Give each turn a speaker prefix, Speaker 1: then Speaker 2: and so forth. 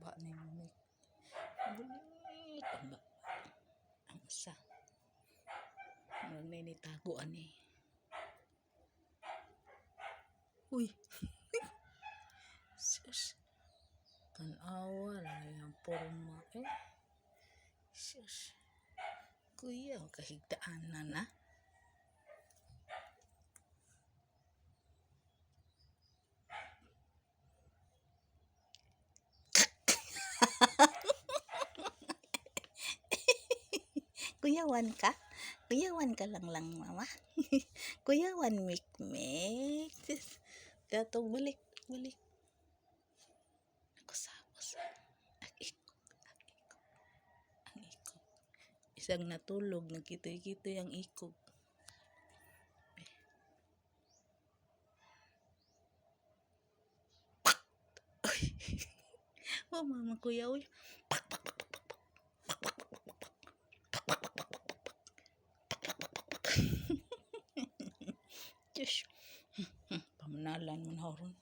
Speaker 1: Baba ni Mik. Bulit ang baba. Ang usa. Murag nitago ani. Uy. Sus. Tanawa lang yung porma eh. Sus. Kuya, kahigdaan na na. Kuyawan ka? Kuyawan ka lang lang, mama. Kuyawan, Mikmik. Datong balik, balik. Ako sa, sa. Ang ikog, ang ikog, ang ikog. Isang natulog, nagkitoy-kitoy ang ikog. Ay. Oh, mama kuya, uy. Pak, pak, pak, pak, pak, pak. Pak, pak, pak, pak, pak, pak. Pak, pak, pak, pak, pak, pak, pak. Pak, pak, pak, pak, pak. Diyos. Pamanalan mo na ron.